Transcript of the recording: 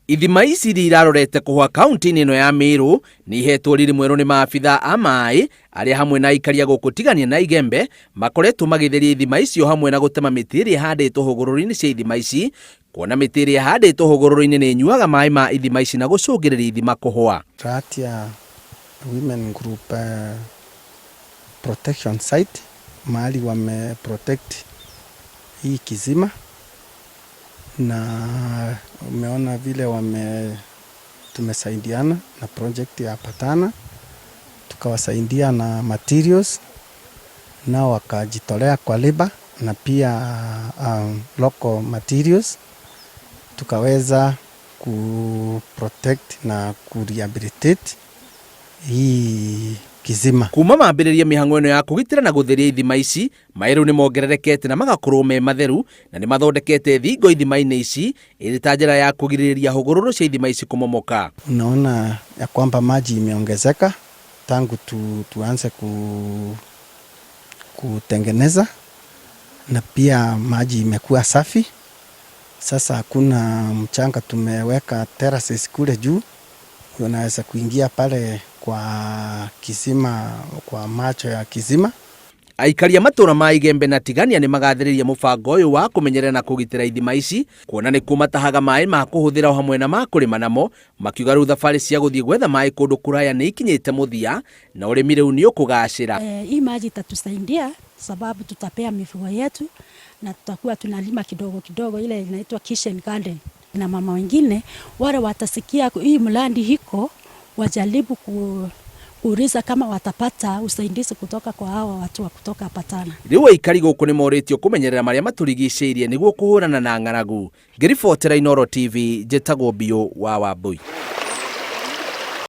Ithima ici iria irarorete kũhwa kaunti-inĩ ĩno ya Meru nĩ ihetwo riri mwerũ nĩ maabitha a maĩ arĩa hamwe na aikari a gũkũ Tigania na Igembe makoretwo magĩtheria ithima icio hamwe na gũtema mĩtĩ ĩrĩa ĩhandĩtwo hũgũrũrũ-inĩ cia ithima ici, kuona mĩtĩ ĩrĩa ĩhandĩtwo hũgũrũrũ-inĩ nĩ ĩnyuaga maĩ ma ithima ici na gũcũngĩrĩria ithima kũhwa. Ratia Women Group Protection Site mahali wame protect hii kisima na umeona vile wame tumesaidiana na project ya Patana, tukawasaidia na materials nao wakajitolea kwa labor na pia local materials, tukaweza ku protect na ku rehabilitate hii kisima. Kuma mambĩrĩria mĩhang'o ĩno ya kũgitĩra na gũtheria ithima ici, maĩ rĩu nĩ mongererekete na magakorwo me matheru na nĩ mathondekete thingo ithima-inĩ ici ĩrĩ ta njĩra ya kũgirĩrĩria hũgũrũrũ cia ithima ici kũmomoka. Unaona ya kwamba maji imeongezeka tangu tuanze kutengeneza na pia maji imekuwa safi. Sasa hakuna mchanga, tumeweka terraces kule juu, unaweza kuingia pale kwa kisima, kwa macho ya kisima. Aikari a matũra ma Igembe na Tigania nĩ magathĩrĩria mũbango ũyũ wa kũmenyerera na kũgitĩra ithima ici, kuona nĩ kuo matahaga maĩ ma kũhũthĩra o hamwe na ma kũrĩma namo, makiuga rĩu thabarĩ cia gũthiĩ gwetha maĩ kũndũ kũraya nĩ ikinyĩte mũthia na ũrĩmi rĩu nĩ ũkũgacĩra. Hii maji itatusaidia sababu tutapea mifugo yetu na tutakuwa tunalima kidogo kidogo, ile inaitwa kitchen garden. Na mama wengine wale watasikia hii mradi hiko wajaribu kuuliza kama watapata usaidizi kutoka kwa hawa watu wa kutoka Patana. Rĩu aikari gũkũ nĩ morĩtio kũmenyerera marĩa matũrigicĩirie nĩguo kũhũrana na ng'aragu. Ngĩribotera Inooro TV, njĩtagwo Biũ wa Wambui.